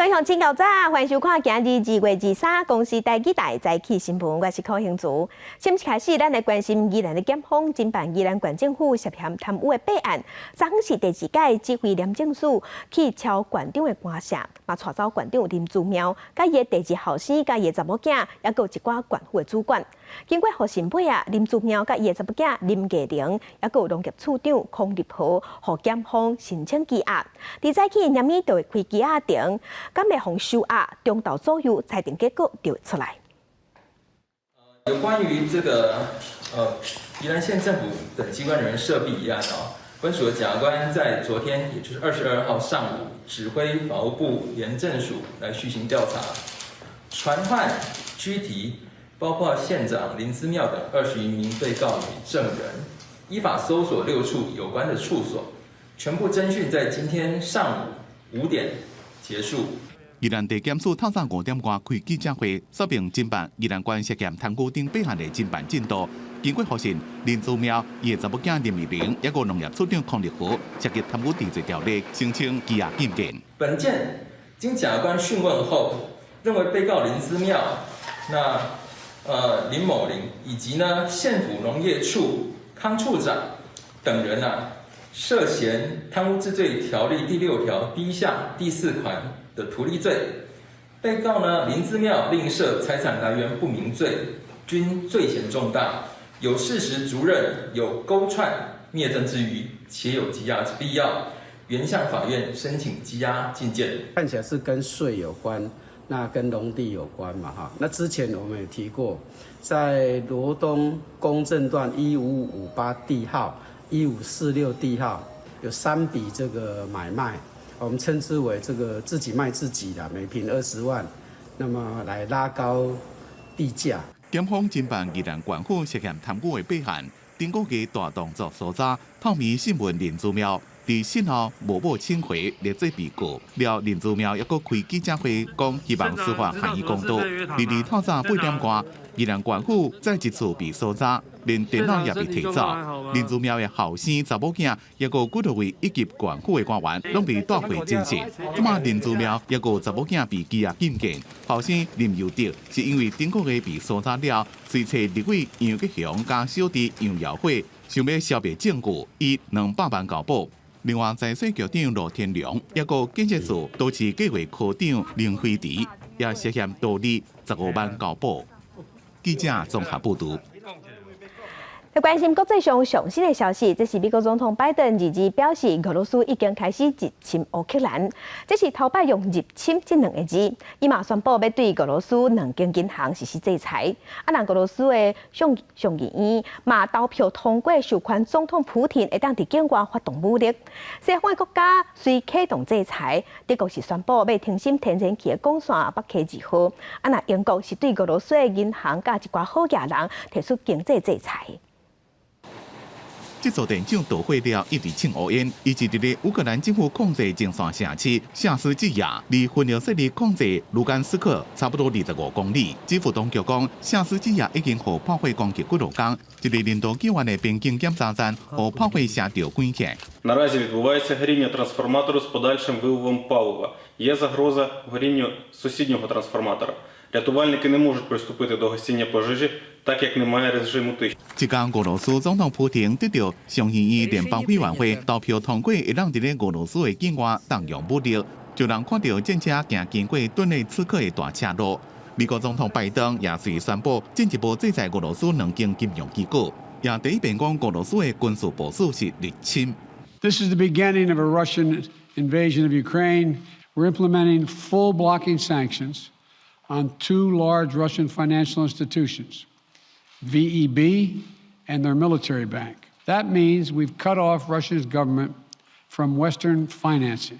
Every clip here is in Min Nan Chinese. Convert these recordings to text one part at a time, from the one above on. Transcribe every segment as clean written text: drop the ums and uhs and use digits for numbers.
各位鄉親早，歡迎收看今日2月23公視台語台早起新聞，我是柯興祖。先開始，咱來關心宜蘭的檢方偵辦宜蘭縣政府涉嫌貪污的弊案。昨昏是第二屆指揮廉政署去抄縣長的官舍，嘛帶走縣長林姿妙，佮伊的第二後生佮伊的查某囝，抑閣有一寡縣府的主管。經過予審尾啊，林姿妙佮伊的查某囝林藝玲，抑閣有農業處長孔立豪，予檢方申請羈押。佇早起𪜶暝就會開羈押庭，敢會予收押，中晝左右裁定結果就會出來。有關於這個宜蘭縣政府等機關人員涉弊一案哦，本署的檢察官在昨天，也就是22號上午，指揮法務部廉政署來續行調查，傳喚拘提，包括縣長林姿妙等20餘名被告與證人，依法搜索六處有關的處所，全部偵訊在今天上午5點結束。宜蘭地檢署透早5點外開記者會，說明偵辦宜蘭縣涉嫌貪污等弊案的偵辦進度。經過核實，林姿妙伊的查某囝林美玲，抑閣農業處長孔立豪涉及貪污治罪條例，申請羈押禁見。本件經檢察官訊問後，認為被告林姿妙、那林某玲以及呢縣府農業處康處長等人啊，涉嫌貪污治罪條例第六條第一項第四款的圖利罪，被告呢林姿妙另涉財產來源不明罪，均罪嫌重大，有事實足認有勾串滅證之虞，且有羈押之必要，原向法院申請羈押禁見。看起來是跟稅有關，那跟農地有關嘛，哈。那之前我們也提過，在羅東公正段1558地號、1546地號有三筆這個買賣。我們稱之為這個自己賣自己的，每坪20萬，那麼來拉高地價。檢方偵辦宜蘭縣府涉嫌貪污的弊案，頂個月大動作搜查，透明審問林姿妙，佇審後無報請回列做被告。了林姿妙抑閣開記者會，講希望司法還伊公道。佇透早8點外，宜蘭縣府再一次被搜查，連電腦也被提走。林姿妙的後生查某囝，抑閣幾多位一級縣府的官員，攏被帶回偵訊。這馬林姿妙抑閣查某囝被羈押禁見，後生林佑德是因為頂個月被搜查了，隨揣立委楊潔雄佮小弟楊耀輝，想欲消滅證據，以200萬交保。另外，財稅局長羅天龍，抑閣建設署都市計劃科長林輝池，也涉嫌盜利15萬交保。記者綜合報導。來關心國際上上新的消息，這是美國總統拜登二日表示，俄羅斯已經開始入侵烏克蘭，這是頭擺用入侵這兩個字。伊嘛宣布欲對俄羅斯兩間銀行實施制裁。啊，若俄羅斯的上上議院嘛投票通過授權總統普廷會當佇境外發動武力。西方的國家隨啟動制裁，德國是宣布欲停審天然氣的管線北溪二號。啊，若英國是對俄羅斯的銀行佮一寡好額人提出經濟制裁。這座電廠導火了，一直衝烏煙，伊是佇咧烏克蘭政府控制前線城市謝斯捷亞，離分離勢力控制盧甘斯克差不多25公里。指揮當局講，謝斯捷亞已經予炮火攻擊幾落工，一个人道救援的邊境檢查站予炮火射著關起。 Наразі відбувається горіння трансформатору з подальшим виливом палива. Є загроза горінню сусіднього трансформатора. Рятувальники не можуть приступити до гасіння пожежі, так як немає режиму тиші. 這工俄羅斯總統普廷得著上議院聯邦委員會投票通過，會當佇咧俄羅斯的境外動用武力，就人看著戰車行經過頓涅茨克的大斜路。美國總統拜登也隨宣布進一步制裁俄羅斯兩間金融機構，也第一遍講俄羅斯的軍事部署是入侵。 This is the beginning of a Russian invasion of Ukraine. We're implementing full blocking sanctions on two large Russian financial institutions, VEB and their military bank. That means we've cut off Russia's government from Western financing.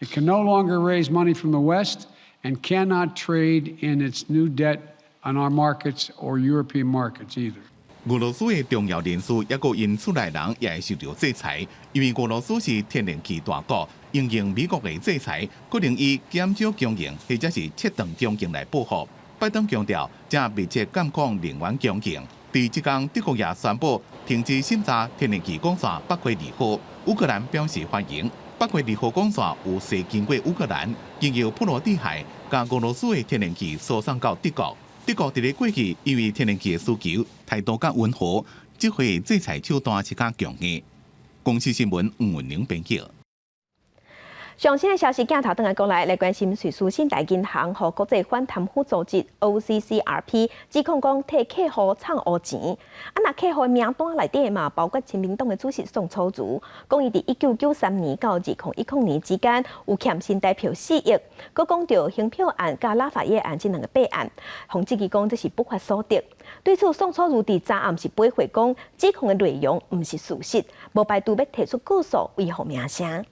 It can no longer raise money from the West and cannot trade in its new debt on our markets or European markets either. 俄羅斯的重要人士，抑閣𪜶厝內人也會受著制裁，因為俄羅斯是天然氣大國，因應美國的制裁，可能以減少供應或者是切斷供應來報復。拜登強調，正密切監控能源供應。佇這工，德國也宣布停止審查天然氣管線北溪二號，烏克蘭表示歡迎。北溪二號管線有勢經過烏克蘭，經由波羅的海，將俄羅斯的天然氣輸送到德國。德國佇咧過去因為天然氣的需求態度較溫和，這回制裁手段是較強硬。公視新聞吳文玲編輯。上新的消息鏡頭轉來過來，來關心瑞士信貸銀行予國際反貪腐組織 OCCRP 指控講替客戶藏烏錢。啊，若客戶名單內底嘛，包括親民黨的主席宋楚瑜，講伊佇1993年到2010年之間有欠新台票4億，閣講著興票案佮拉法葉案這兩個弊案，予質疑講這是不法所得。對此，宋楚瑜佇昨暗是駁回講指控的內容毋是事實，無排除欲提出告訴維護名聲。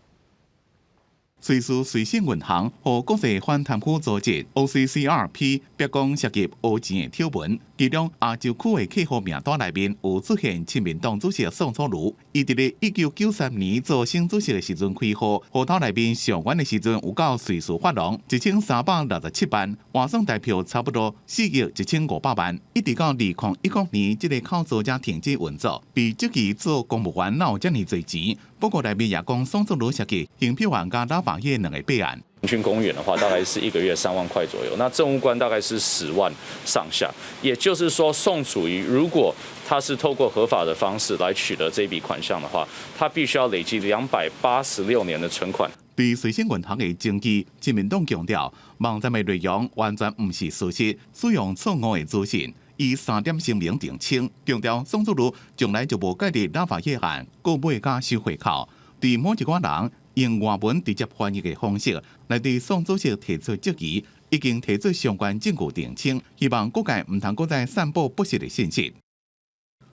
瑞士瑞信銀行予國際反貪腐組織 OCCRP 曝光涉及烏錢的醜聞，其中亞洲區的客戶名單內面有出現親民黨主席宋楚瑜，伊佇咧1993年做省主席的時陣開戶，戶頭內面上懸的時陣有到瑞士法郎1367萬，換算台票差不多4億1500萬。一直到2010年，這個口座才停止運作，被質疑做公務員哪有遮爾濟錢？報告內面也講宋楚瑜涉及興票案佮拉法葉兩個弊案。平均公務員的話，大概是一個月3萬塊左右。那政務官大概是10萬上下。也就是說，宋楚瑜如果他是透過合法的方式來取得這筆款項的話，他必須要累積286年的存款。對瑞信銀行的證據，親民黨強調，網站的內容完全毋是事實，使用錯誤的資訊。以三點聲明澄清，強調宋楚瑜從來就無介入拉法葉案，購買佮收回扣。對某一寡人用外文直接翻譯的方式來對宋主席提出質疑，已經提出相關證據澄清，希望各界毋通閣再散布不實的信息。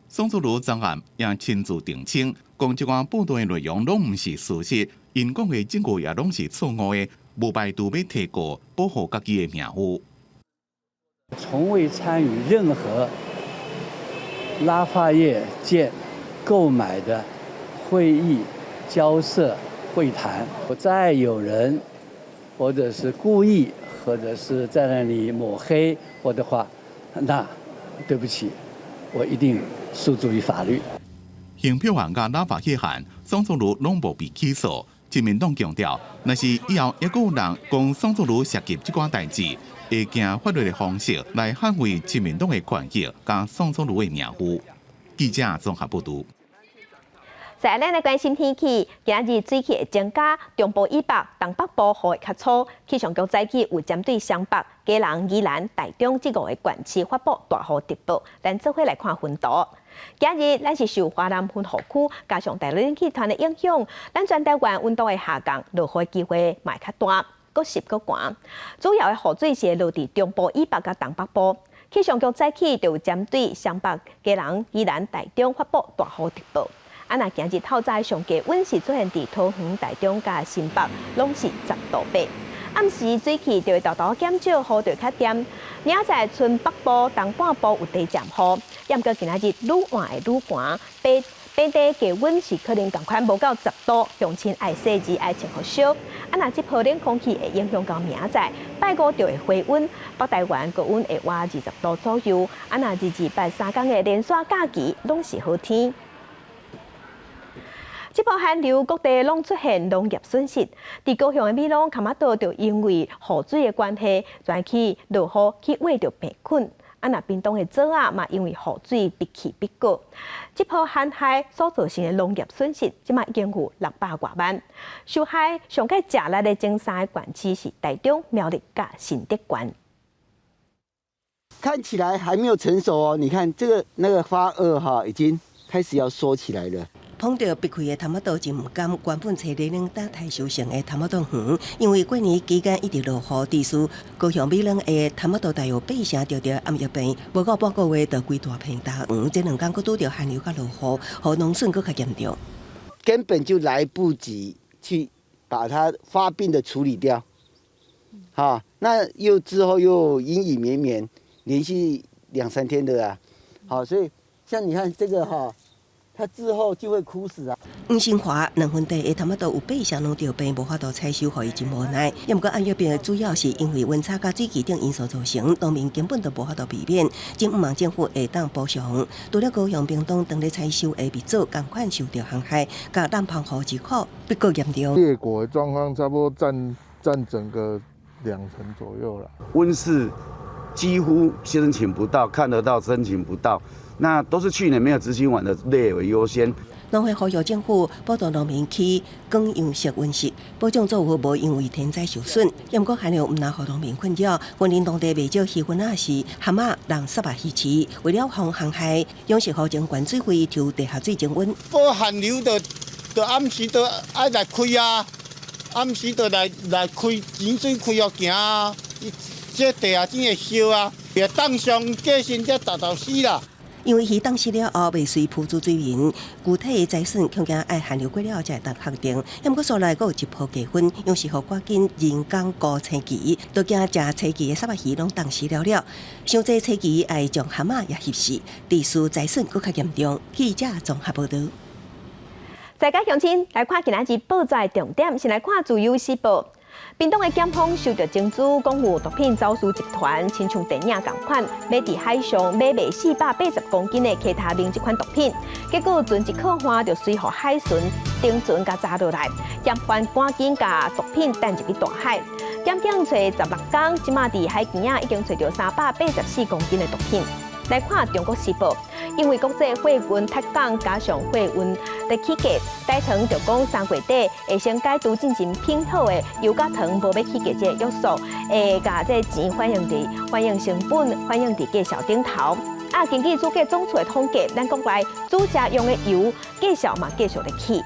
宋楚瑜昨暗也親自澄清，講這寡報道的內容攏毋是事實，𪜶講的證據也攏是錯誤的，無排除欲提告保護家己的名譽。從未參與任何拉法葉建購買的會議、交涉、會談。再有人或者是故意，或者是在那裡抹黑我的話，那對不起，我一定訴諸於法律。興票案佮拉法葉案，宋楚瑜攏無被起訴。親民黨強調，若是以後猶閣有人講宋楚瑜涉及這寡代誌，會行法律的方式來捍衛親民黨的權益，佮宋楚瑜的名譽。記者綜合報導。再來，咱來關心天氣，今仔日水汽會增加，中部以北、東北部雨會較粗。氣象局早起有針對雙北、基隆、宜蘭、台中這五個縣市發布大雨特報。咱做伙來看雲圖。今日咱是受華南雲雨區加上大陸冷氣團的影響，咱全台灣溫度會下降，落雨機會嘛會較大，閣濕閣寒。主要的雨水是會落佇中部以北佮東北部。氣象局早起就有針對雙北、基隆、宜蘭、台中發布大雨特報。啊，若今日透早上低溫是出現佇桃園、台中佮新北，攏是10度8。暗時水汽就會沓沓減少，雨就會較恬。明仔載賰北部、東半部有低暫雨，毋過今仔日愈晚會愈寒，平地低溫是可能仝款無到10度，鄉親愛細膩愛穿予少。啊，若這波冷空氣會影響到明仔載，拜五就會回溫，北台灣高溫會倚20度左右。啊，若二二八三工的連續假期攏是好天。這波寒流各地攏出現農業損失，佇高雄的米櫳崁仔島就因為雨水的關係，全去落雨去穢著病菌。啊，若屏東的棗仔嘛，因為雨水必去必過。這波寒害所造成的農業損失，這馬已經有600外萬。受害上蓋食力的前三個縣市是台中、苗栗佮新竹縣。看起來還沒有成熟哦，你看這個那個花萼哈，已經開始要縮起來了。碰著閉開的崁仔島真毋甘，原本揣咧冷搭台收成的崁仔島園，因為過年期間一直落雨，致使高雄米櫳的崁仔島大約八成著著暗葉病，無夠半個月就規大片焦黃。這兩工閣拄著寒流佮落雨，予農損閣較嚴重。根本就來不及去把它發病的處理掉，好，那又之後又陰雨綿綿，連續兩三天的啊，好，所以像你看這個哈。它之後就會枯死啊。黃新華2分地的頭仔有八成攏著病，無法度採收，予伊真無奈。毋過暗藥病主要是因為溫差佮水質等因素造成，農民根本就無法度避免。真向望政府會當補償。除了高雄屏東當咧採收的蜜棗，仝款受著寒害，佮濫芳雨之苦，比較嚴重。裂果的狀況差不多佔整個2成左右啦。溫室幾乎申請不到，看得到申請不到。那都是去年沒有執行完的列為優先。農會呼籲政府補助農民起光陽式溫室，保障作物無因為天災受損。毋過寒流毋但予農民困擾，雲林當地袂少漁勻仔是蚶仔、人虱目魚翅，為了防寒害，養殖戶將懸水費抽地下水增溫。無寒流就暗時就愛來開啊，暗時就來開井水開予行啊，這地下水會燒啊，凍傷過身才沓沓死啦。因為魚凍死了後，袂隨浮出水面，具體的災損恐驚愛寒流過了後才會當確定。毋過所來閣有一波低溫，養殖戶趕緊人工沽青期，都驚食青期的虱目魚攏凍死了了。傷濟青期愛將蚶仔也翕死，致使災損閣較嚴重。記者綜合報導。大家鄉親來看今仔日報紙重點，先來看《自由時報》。屏東的檢方收著證據，講有毒品走私集團，親像電影仝款，欲佇海上買賣480公斤的 K 他命這款毒品，結果船一靠岸就隨予海巡登船共查落來，嫌犯趕緊共毒品擲入去大海。檢警揣16工，這馬佇海墘仔已經揣著384公斤的毒品。來看《中國時報》，因為國際貨運脫港，加上貨運的起價，台糖就講3月底會先解除進前評好的油佮糖無欲起價這個約束，會共這個錢反映成本，反映佇價數頂頭。啊，根據主計總處的統計，咱國內煮食用的油價數嘛繼續咧起。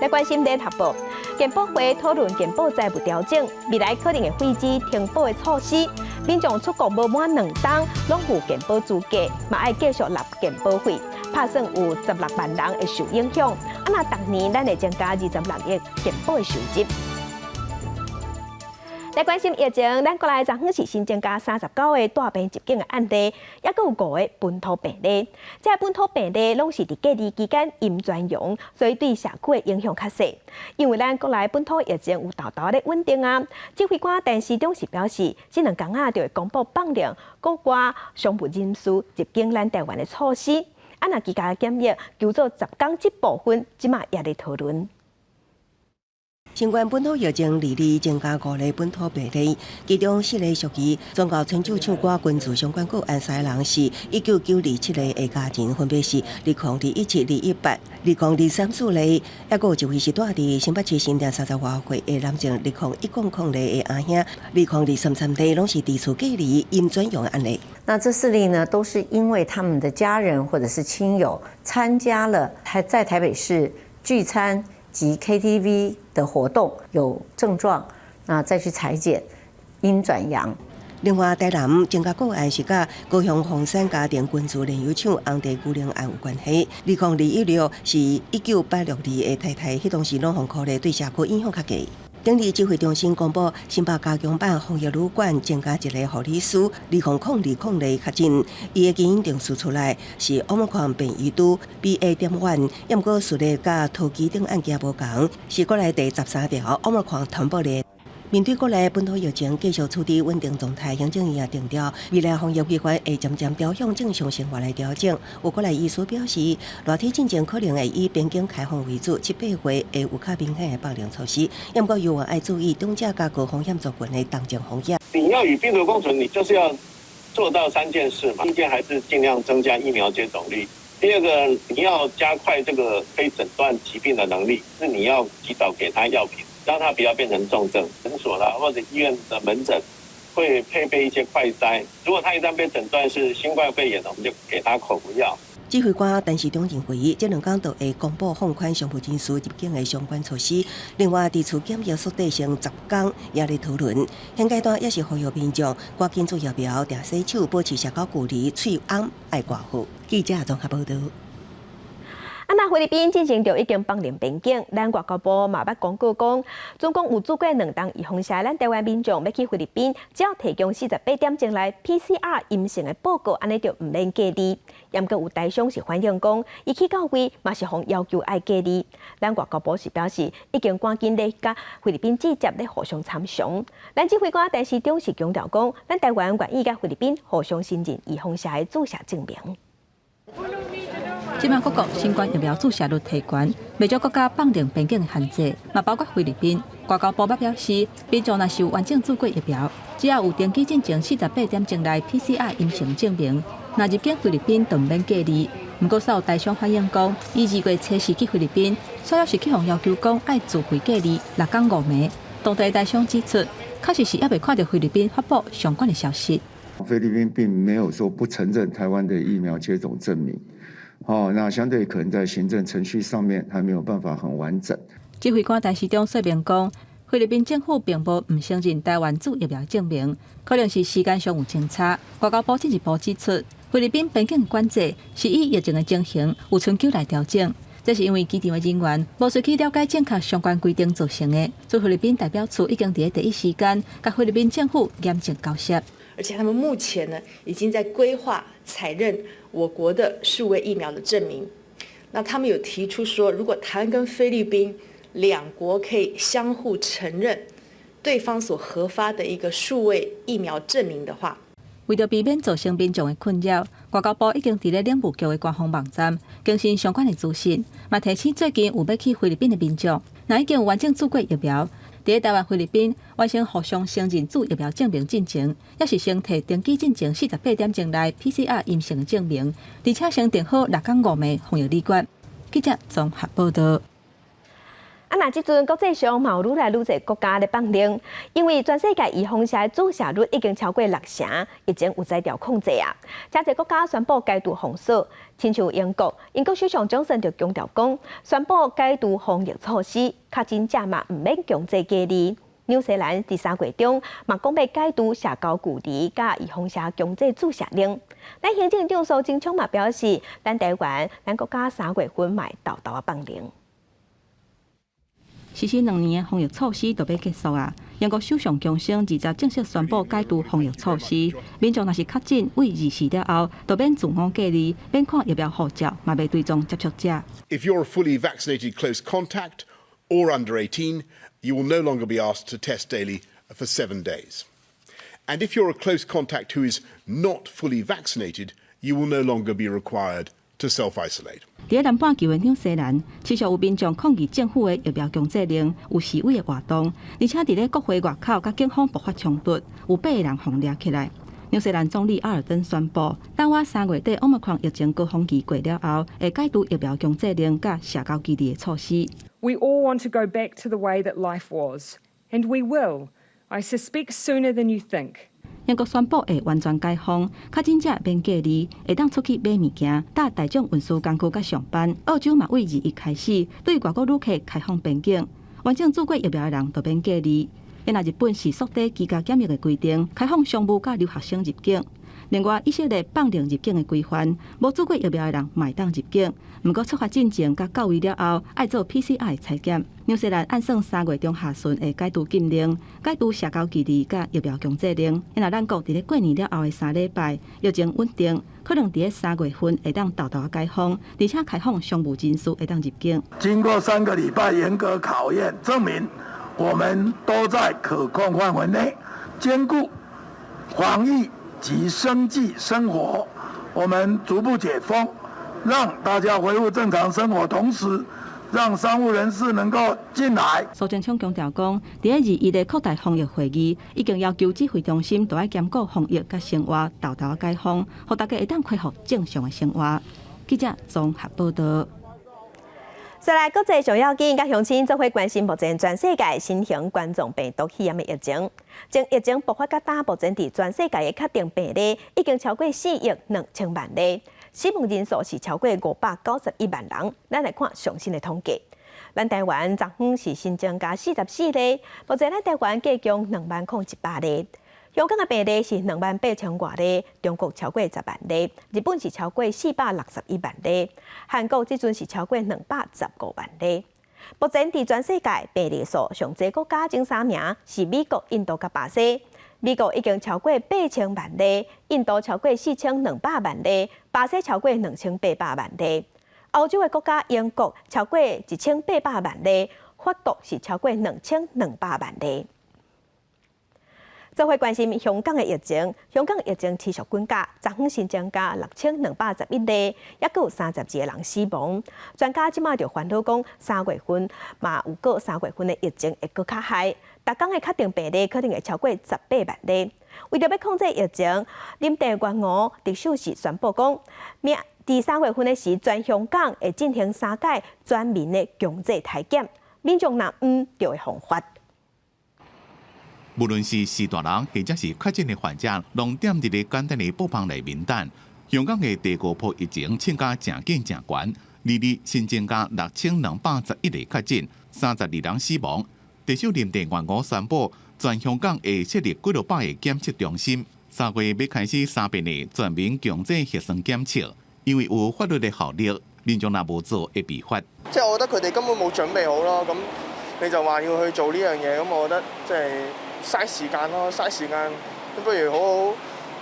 來關心聯合報，健保會討論健保財務調整，未來可能會廢止停保的措施。民眾出國無滿2冬，攏有健保資格，嘛愛繼續納健保費，拍算有16萬人會受影響。啊，若逐年咱會增加26億健保的收入。來關心疫情，咱國內昨昏是新增加39個帶病入境的案例，抑閣有五個本土病例。這本土病例攏是佇隔離期間陰轉陽，所以對社區的影響較細。因為咱國內本土疫情有沓沓咧穩定啊。指揮官陳時中是表示，這兩工仔就會公布放令國外商務人士入境咱台灣的措施。啊，若居家檢疫求做10工這部分，這馬也咧討論。新冠本土疫情二二增加五例本土病例，其中四例屬於宗教春酒唱歌群聚相關個案，三個人是19927例的家人，分別是20217、218、20234例，抑閣有一位是蹛佇新北市新店30外歲的男性，20100例的阿兄，20233例攏是佇厝隔離陰轉陽的案例。那這四例呢，都是因為他們的家人或者是親友參加了台在台北市聚餐及 KTV 的活動有症狀，那再去採檢，陰轉陽。另外，台南增加個案是佮高雄鳳山家庭群聚煉油廠紅茶牛奶案有關係。20216是19862的太太，彼當時攏予隔離，對社區影響較低。頂日指揮中心公布，新北加強版防疫旅館增加一个護理師，20020例確診，伊的基因定序出來是奧密克戎變異株 BA.1，毋過序列佮桃機等案件無仝，是國內第13條奧密克戎傳播鏈。面對國內本土疫情繼續處於穩定狀態，行政院也定調，未來防疫規範會漸漸朝向正常生活來調整。有國內醫師表示，熱天進前可能會以邊境開放為主，七八月會有較明顯的放寬措施。毋過猶原愛注意長者佮高風險族群的同症風險。你要與病毒共存，你就是要做到三件事嘛。第一件還是盡量增加疫苗接種率。第二個，你要加快這個可以診斷疾病的能力，是你要及早給他藥品，讓他不要變成重症。診所啦或者醫院的門診會配備一些快篩，如果他一旦被診斷是新冠肺炎，我們就給他口服藥。指揮官陳時中認為，這兩工就會公布放寬商務人士入境的相關措施。另外，佇厝檢疫縮短成10工也咧討論。現階段也是呼籲民眾趕緊注疫苗，定洗手，保持社交距離，喙甕愛掛好。記者綜合報導。啊，若菲律賓進前就已經放令邊境，咱外交部嘛捌公告講，總共有注過兩冬預防射，咱台灣民眾欲去菲律賓，只要提供48點鐘內 PCR 陰性的報告，按呢就毋免隔離。毋過有台商是反映講，伊去到位嘛是予要求愛隔離。咱外交部是表示，已經趕緊咧佮菲律賓直接咧互相參詳。咱指揮官陳時中是強調講，咱台灣願意佮菲律賓互相承認預防射的注射證明。這擺各國新冠疫苗注射率提懸，袂少國家放寬邊境的限制，嘛包括菲律賓。外交部捌表示，民眾若是有完整注過疫苗，只要有登機進前48點鐘內 PCR 陰性證明，若入境菲律賓就毋免隔離。毋過，煞有台商反映講，伊2月初四去菲律賓，煞猶是去予要求講愛自費隔離六工五暝。當地台商指出，確實是猶未看著菲律賓發布相關的消息。菲律賓並沒有說不承認台灣的疫苗接種證明。哦，那相對可能在行政程序上面還沒有辦法很完整。指揮官陳時中說明講，菲律賓政府並無毋承認台灣注疫苗證明，可能是時間上有爭差。外交部進一步指出，菲律賓邊境管制是依疫情的情形有春秋來調整，這是因為機場的人員無需去了解正確相關規定造成的。駐菲律賓代表處已經佇第一時間佮菲律賓政府嚴正交涉。而且他們目前呢，已經在規劃採認我國的數位疫苗的證明。那他們有提出說，如果台灣跟菲律賓兩國可以相互承認對方所核發的一個數位疫苗證明的話，為著避免造成民眾的困擾，外交部已經佇咧領務局的官方網站更新相關的資訊，嘛提醒最近有欲去菲律賓的民眾，若已經有完整注過疫苗，佇台灣、菲律賓完成互相承認注疫苗證明進前，抑是先提登機進前48點鐘內 PCR 陰性的證明，而且先訂好六工五暝防疫旅館。記者綜合報道。啊，若這陣國際上嘛有愈來愈濟國家咧放令，因為全世界預防射注射率已經超過六成，疫情有才調控制啊。誠濟國家宣布解除封鎖，親像英國，英國首相強生就強調講，宣布解除防疫措施，確診者嘛毋免強制隔離。紐西蘭佇3月中嘛講欲解除社交距離佮預防射強制注射令。咱行政長蘇貞昌嘛表示，咱台灣、咱國家3月份嘛會沓沓仔放令。實施2年的防疫措施就欲結束啊！英國首相強生20正式宣布解除防疫措施，民眾若是確診對24了後，就免自我隔離，免看疫苗護照，嘛袂追蹤接觸者。 If you're a fully vaccinated close contact or under 18, you will no longer be asked to test daily for 7 days. And if you're a close contact who is not fully vaccinated, you will no longer be required to self-isolate. 佇南半球的紐西蘭，持續有民眾抗議政府的疫苗強制令，有示威的活動，而且佇咧國會外口佮警方爆發衝突，有八個人予掠起來。紐西蘭總理阿爾登宣布，等倚3月底奧密克戎疫情高峰期過了後，會解除疫苗強制令佮社交距離的措施。 We all want to go back to the way that life was, and we will. I suspect sooner than you think. 英國宣布會完全解封，確診者免隔離，會當出去買物件、搭大眾運輸工具佮上班。澳洲嘛對21開始對外國旅客開放邊境，完整注過疫苗的人就免隔離。若日本是縮短居家檢疫的規定，開放商務佮留學生入境。另外，以色列放寬入境的規範，無注過疫苗的人嘛會當入境。毋過出發進前佮到位了後，愛做 PCR 採檢。紐西蘭按算3月中下旬會解除禁令，解除社交距離佮疫苗強制令。若咱國佇咧過年了後的3禮拜，疫情穩定，可能佇咧3月份會當沓沓解封，而且開放商務人士會當入境。經過3個禮拜嚴格考驗，證明我們都在可控範圍內，兼顧防疫及生計生活，我們逐步解封，讓大家恢復正常生活，同時讓商務人士能夠進來。蘇貞昌強調講，佇咧21的擴大防疫會議，已經要求指揮中心都愛兼顧防疫佮生活，沓沓解封，予大家會當恢復正常的生活。記者綜合報道。再來國際上要緊，佮鄉親做伙關心目前全世界新型冠狀病毒肺炎的疫情。從疫情爆發到今，目前佇全世界的確定病例已經超過4億2千萬例，死亡人數是超過591萬人。咱來看上新的統計，咱台灣昨昏是新增加44例，目前咱台灣計共2萬零100例。香港的病例是28,000外例，中國超過10萬例，日本是超過461萬例，韓國這陣是超過215萬例。目前佇全世界病例數上濟國家前三名是美國、印度佮巴西。美國已經超過8000萬例，印度超過4200萬例，巴西超過2800萬例。歐洲的國家英國超過1800萬例，法國是超過2200萬例。做伙關心香港的疫情，香港疫情持續滾加，昨昏新增加6211例，抑閣有32個人死亡。專家這馬就煩惱講，三月份嘛有閣三月份的疫情會閣較害，逐工的確診病例可能會超過18萬例。為著欲控制疫情，林鄭月娥特首是宣布講，明佇三月份的時，全香港會進行三擺全民的強制篩檢，民眾若毋就會予罰。無論是序大人或者是確診的患者，攏踮佇咧簡單的布棚內面等。香港的第五波疫情衝甲誠緊誠懸，二二新增加6211個確診，32人死亡。特首林鄭月娥宣布，全香港會設立幾落百個檢測中心，3月欲開始三遍的全民強制核酸檢測，因為有法律的效力，民眾若無做會被罰。即係我覺得佢哋根本冇準備好咯，咁你就話要去做呢樣嘢，咁我覺得即係嘥時間咯，嘥時間，不如好好，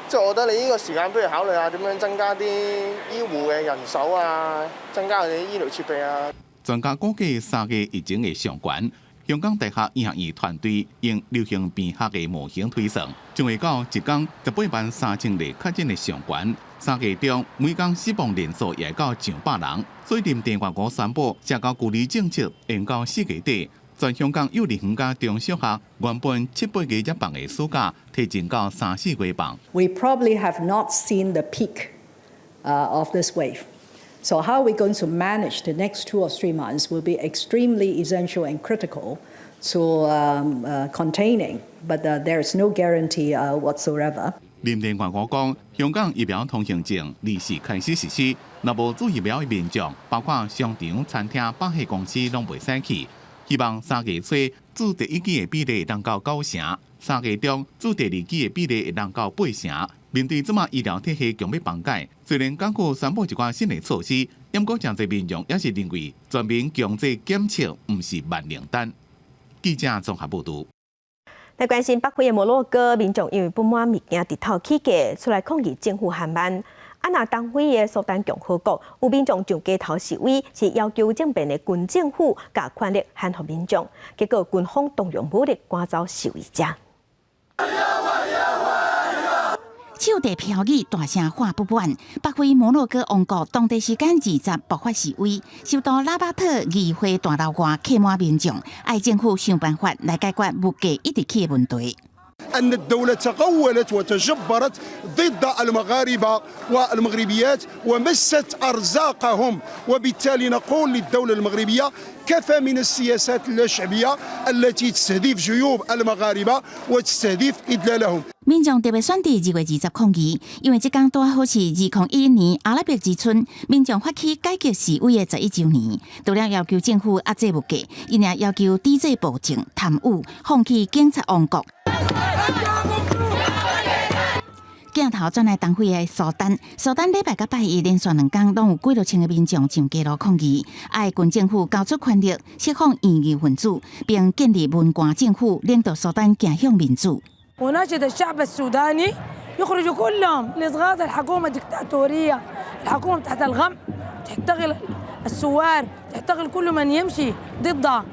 即係我覺得你呢個時間不如考慮下點樣增加啲醫護嘅人手啊，增加佢哋啲醫療設備啊。專家估計三月疫情會上懸，香港大學醫學院團隊用流行病學的模型推算，將會到一工183,000例確診的上懸。3月中每工死亡人數也到上百人，所以林鄭月娥宣布社交距離政策延到4月底。全香港幼兒園佮中小學原本七八月才放的暑假，提前到三四月放。 We probably have not seen the peak of this wave. So how are we going to manage the next 2 or 3 months will be extremely essential and critical to containing, but there is no guarantee whatsoever. 林鄭月娥講，香港疫苗通行證二四開始實施，若無注疫苗的民眾，包括商場、餐廳、百貨公司，攏袂使去。希望三月初注第一劑的比例能夠九成，三月中注第二劑的比例會當到八成。面對這馬醫療體系強欲崩解，雖然港府宣布一寡新的措施，毋過誠濟民眾也是認為全民強制檢測毋是萬靈丹。記者綜合報導。來關心北非的摩洛哥民眾因為不滿物件直頭起價，出來抗議政府緩慢。啊，若東非的蘇丹共和國有民眾上街頭示威，是要求政變的軍政府共權力還予民眾，結果軍方動用武力趕走示威者。手提標語大聲喊不滿，北非摩洛哥王國當地時間20爆發示威，首都拉巴特議會大樓外客滿民眾，愛政府想辦法來解決物價一直起的問題。 أن الدولة تغولت وتجبرت ضد المغاربة والمغربيات ومست أرزاقهم، وبالتالي نقول للدولة المغربية كفى من السياسات اللاشعبية التي تستهدف جيوب المغاربة وتستهدف إذلالهم。民眾特別選佇2月20抗議，因為這工拄好是2011年阿拉伯之春民眾發起改革示威的11週年。除了要求政府壓制物價，𪜶也要求抵制暴政、貪污、放棄警察王國。鏡頭轉來東非的蘇丹，蘇丹禮拜佮拜一連續兩工，攏有幾落千个民眾上街頭抗議，愛軍政府交出權力，釋放異議分子，並建立文官政府，領導蘇丹走向民主。 وناشد الشعب السوداني يخرجوا كلهم لإسقاط الحكومة الدكتاتورية، الحكومة بتاعت القمع، تعتقل الثوار، تعتقل كل من يمشي ضدها.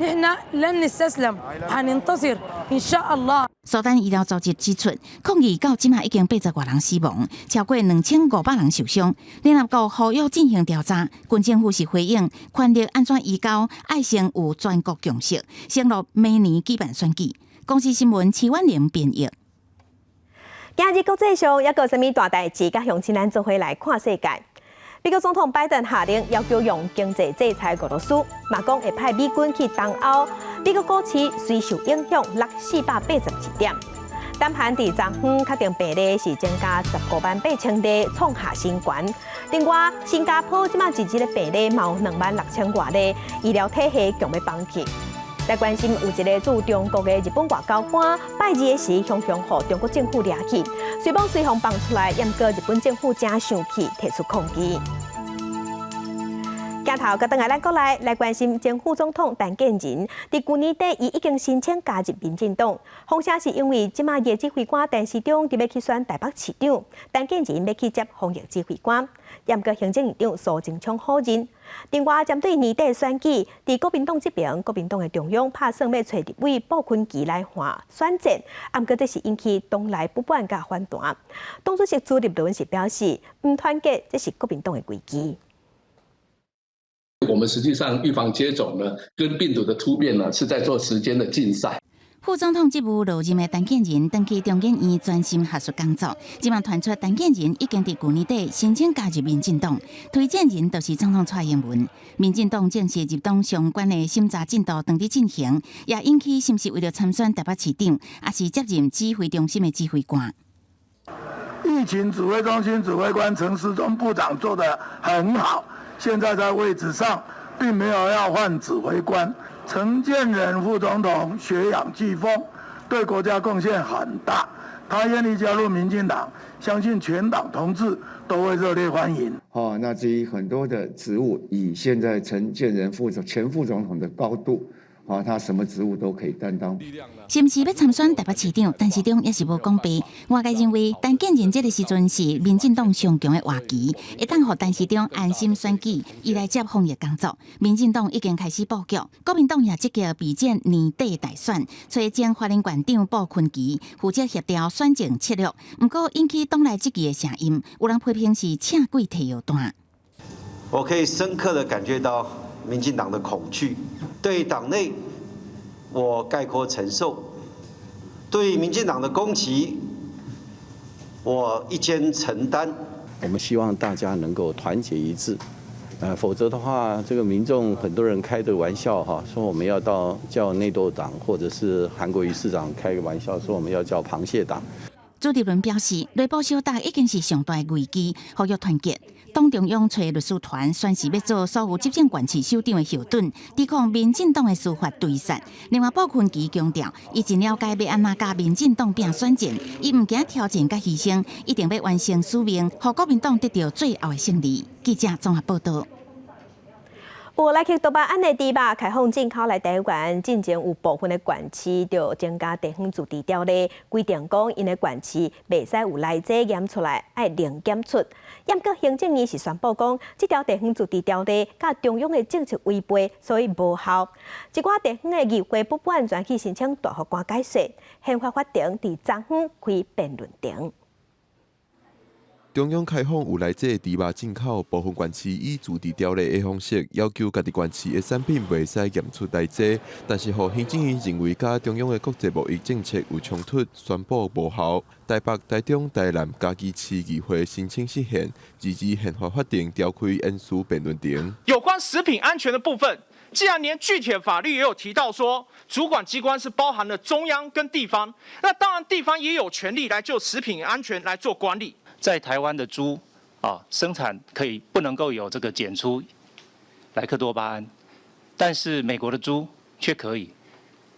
نحن لن نستسلم، حننتصر إن شاء الله。蘇丹醫療組織指出，抗議到這馬已經80外人死亡，超過2500人受傷。聯合國呼籲進行調查，軍政府是回應權力按怎移交，愛先有全國共識，承諾明年舉辦選舉。公視新聞徐婉玲編譯。今日國際上猶閣有啥物大代誌，佮鄉親咱做伙來看世界。美國總統拜登下令要求用經濟制裁俄羅斯，嘛講會派美軍去東歐。美國股市隨受影響，落482點。南韓佇昨昏確診病例是增加158,000例，創下新高。另外，新加坡這馬一日的病例嘛有26,000外例，醫療體系強欲崩去。來關心有一个駐中國的日本外交官，拜二的時，雄雄予中國政府掠去，雖罔隨予放出來，毋過日本政府誠生氣，提出抗議。鏡頭閣轉來咱國內來關心前副總統陳建仁，佇舊年底，伊已經申請加入民進黨。風聲是因為這馬的指揮官陳時中欲去選台北市長，陳建仁欲去接防疫指揮官。毋過行政院長蘇貞昌否認。另外，針對年底選舉，佇國民黨這邊，國民黨的中央拍算欲揣立委傅崐萁來換選戰，毋過這是引起黨內不滿佮反彈。黨主席朱立倫是表示，毋團結，這是國民黨的危機。我們實際上預防接種呢，跟病毒的突變呢，是在做時間的競賽。副總統職務落任的陳建仁，轉去中研院專心學術工作。這馬傳出陳建仁已經佇舊年底申請加入民進黨，推薦人就是總統蔡英文。民進黨正式入黨相關的審查進度正佇進行，也引起是毋是為著參選台北市長，抑是接任指揮中心的指揮官。疫情指揮中心指揮官陳時中部長做得很好。現在在位置上，並沒有要換指揮官。陳建仁副總統學養俱豐，對國家貢獻很大。他願意加入民進黨，相信全黨同志都會熱烈歡迎。哦，那至於很多的職務，以現在陳建仁副總前副總統的高度，啊，他什麼職務都可以擔當。是毋是欲參選台北市長？陳時中也是無講白。外界認為，陳建仁這个時陣是民進黨上強的活棋，會當予陳時中安心選舉，伊來接防疫工作。民進黨已經開始布局，國民黨也積極備戰年底大選，揣前花蓮縣長傅崐萁負責協調選戰策略。毋過引起黨內質疑的聲音，有人批評是請鬼提藥單。我可以深刻的感覺到民進黨的恐懼，對黨內我概括承受，對民進黨的攻擊，我一肩承擔。我們希望大家能夠團結一致，否則的話，這個民眾很多人開這個玩笑哈，說我們要到叫內鬥黨，或者是韓國瑜市長開個玩笑，說我們要叫螃蟹黨。朱立倫表示，內部相鬥已經是上大危機，呼籲團結。黨中央揣律師團宣示欲做所有執政縣市首長的後盾，抵抗民進黨的司法追殺。另外，傅崐萁強調，伊真了解欲按怎佮民進黨拚選戰，伊毋驚挑戰佮犧牲，一定欲完成使命，予國民黨得著最後的勝利。記者綜合報道。有萊克多巴胺的豬肉開放進口來台灣，進前有部分的縣市就增加地方自治條例，規定講𪜶的縣市袂使有萊劑驗出來，愛零檢出。毋過行政院是宣布講，這條地方自治條例佮中央的政策違背，所以無效。一寡地方的議會不滿，全去申請大法官解說，憲法法庭佇昨昏開辯論庭。中央開放有萊劑豬肉進口，部分縣市以自治條例的方式要求家己縣市的產品袂使驗出萊劑，但是予行政院認為佮中央的國際貿易政策有衝突，宣布無效。台北、台中、台南、嘉義市議會申請釋憲，二二憲法法庭召開言詞辯論庭。有關食品安全的部分，既然連具體的法律也有提到說，主管機關是包含了中央跟地方，那當然地方也有權利來就食品安全來做管理。在台灣的豬啊，生產可以不能夠有這個檢出萊克多巴胺，但是美國的豬卻可以。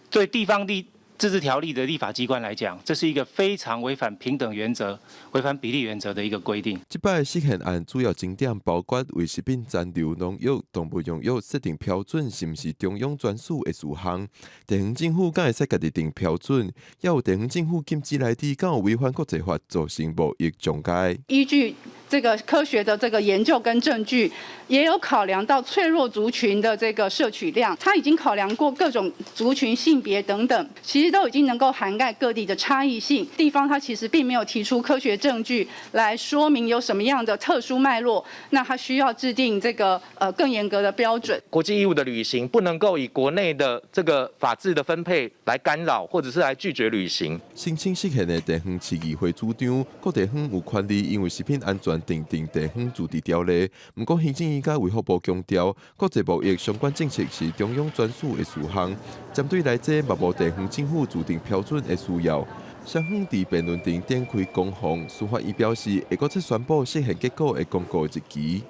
對地方立自治條例的立法機關來講，這是一個非常違反平等原則、違反比例原則的一個規定。這擺釋憲案主要爭點包括為食品殘留農藥、動物用藥設定標準，是毋是中央專屬的事項？地方政府敢會使家己定標準？也有地方政府禁止萊豬，敢有違反國際法，造成貿易障礙？依據這個科學的這個研究跟證據，也有考量到脆弱族群的這個攝取量，他已經考量過各種族群、性別等等，其實都已經能夠涵蓋各地的差異性。地方它其實並沒有提出科學證據來說明有什麼樣的特殊脈絡，那它需要制定這個更嚴格的標準。國際義務的履行不能夠以國內的這個法制的分配來干擾，或者是來拒絕履行。申請釋憲的地方市議會主張，各地方有權利因為食品安全訂定地方自治條例。毋過行政院佮衛福部強調，國際貿易相關政策是中央專屬的事項，針對萊劑嘛無地方政府自定標準的需要。雙方佇辯論庭展開攻防，司法院表示會閣再宣布釋憲結果的公告日期。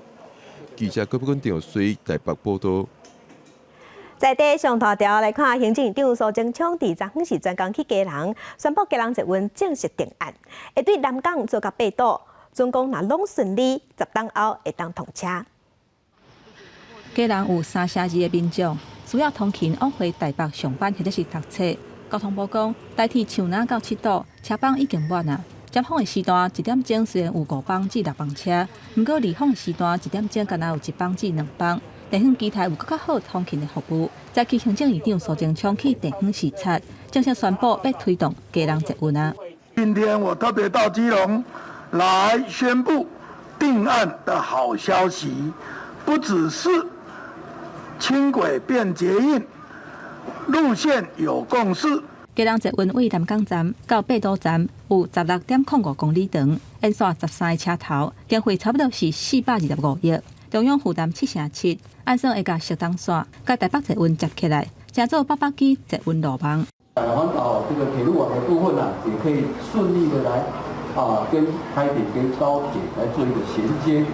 記者郭碧君、張水台北報道。在地上頭條來看，行政院長蘇貞昌佇昨昏是專工去基隆，宣布基隆捷運正式定案，會對南港做到八堵，竣工若攏順利，10冬後會當通車。基隆有三成二的民眾需要通勤往回台北上班或者是讀冊。交通部講，台鐵樹林到七堵車班已經滿啊。尖峰的時段一點鐘雖然有五班至六班車，毋過離峰的時段一點鐘干焦有一班至兩班。地方期待有閣較好通勤的服務。早起行政院長蘇貞昌去地方視察，正式宣布欲推動基隆捷運啊。今天我特別到基隆來宣布定案的好消息，不只是輕軌變捷運，路線有共識。基隆捷運對南港站到八堵站有16.05公里長，沿線13個車頭，經費差不多是425億，中央負擔7成7，按算會共汐東線佮台北捷運接起來，成做八百基捷運路網。環島這個鐵路網的部分啊，也可以順利的來啊，跟台鐵跟高鐵來做一個銜接。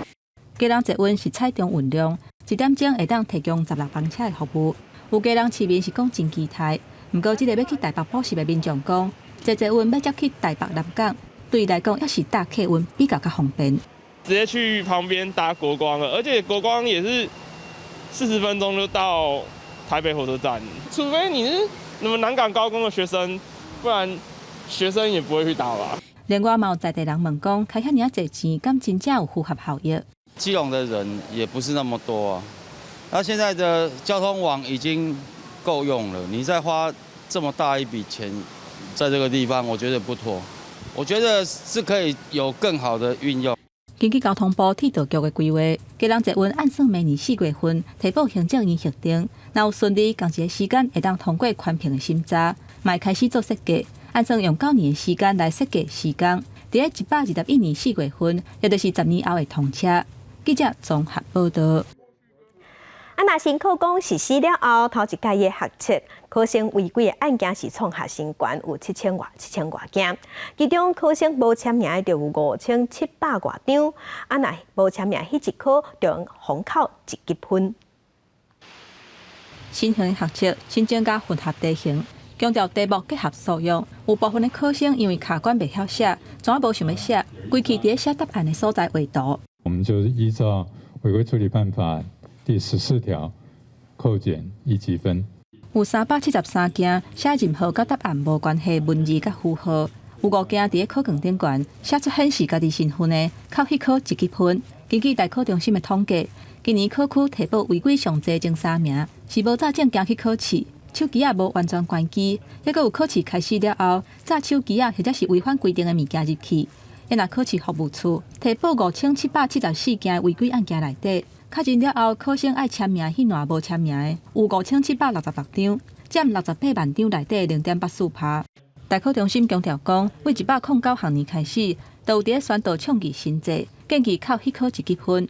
基隆捷運是採中運量，一點鐘會當提供16班車的服務。有基隆市民是講真期待，毋過這个欲去台北補習的民眾講，坐捷運欲接去台北南港，對伊來講猶是搭客運比較較方便。直接去旁邊搭國光了，而且國光也是40分鐘就到台北火車站，除非你是什麼南港高工的學生，不然學生也不會去搭吧。另外，嘛有在地人問講，開遐爾仔濟錢，敢真正有符合效益？基隆的人也不是那麼多啊，那現在的交通網已經夠用了，你再花這麼大一筆錢在這個地方，我覺得不妥。我覺得是可以有更好的運用。根據交通部鐵道局的規劃，基隆捷運按算明年4月份提報行政院核定，若有順利，仝一個時間會當通過環評的審查，嘛會開始做設計，按算用9年的時間來設計施工，佇咧121年4月份，也就是10年後會通車。記者綜合報道。啊，若新課綱實施了後，頭一屆的學測考生違規的案件是創下新高，有7000外件。其中考生無簽名的就有5700外張。啊，若無簽名，彼一科就予扣一級分。新型的學測新增加混合題型，強調題目結合素養。有部分的考生因為卡關袂曉寫，怎無想欲寫，規氣佇咧寫答案的所在畫圖。我們就依照違規處理辦法第14條扣減一級分。有373件寫任何佮答案無關係文字佮符號，有五件佇咧考卷頂懸寫出顯示家己身份的，扣彼科一級分。根據大考中心的統計，今年考區提報違規上濟前三名是無紮證件去考試，手機仔無完全關機，抑閣有考試開始了後，紮手機仔或者是違反規定的物件入去。若考試服務處提報5774件違規案件內底，確認了後，考生愛簽名彼欄無簽名的有5766張，佔68萬張內底0.84%。大考中心強調講，對109學年開始，都有佇咧宣導倡議新制，建議扣彼科一級分。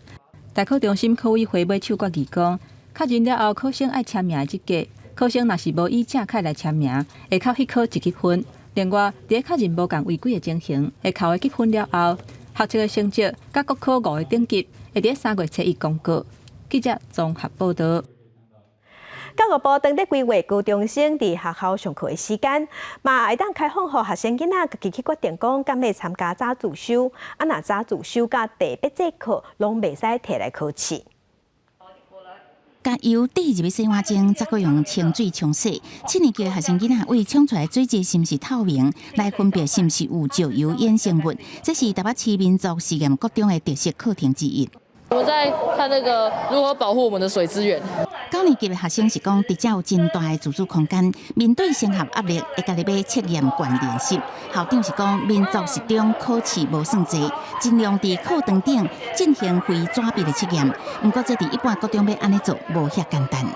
大考中心考委會尾手決議講，確認了後，考生愛簽名的這格，考生若是無以正楷來簽名，會扣彼科一級分。另外，佇咧確認無仝違規的情形，會扣的級分了後，學測的成績佮國考五個等級，會佇咧3月初1公告。記者綜合報道。教育部當咧規劃高中生佇學校上課的時間，嘛會當開放予學生囡仔家己去決定講，敢欲參加早自修。啊，若早自修佮第八節課攏袂使提來考試。共油滴入去洗碗精，再閣用清水沖洗。七年級的學生囡仔對沖出來水質是毋是透明，來分別是毋是有石油衍生物。這是台北市民族實驗國中的特色課程之一。我們在看那個如何保護我們的水資源。九年級的學生是講，佇遮有真大的自主空間，面對升學壓力，會家己買測驗卷練習。校長是講，民族實中考試無算濟，盡量佇課堂頂進行非紙筆的測驗。毋過，這佇一般國中欲按呢做，無遐簡單。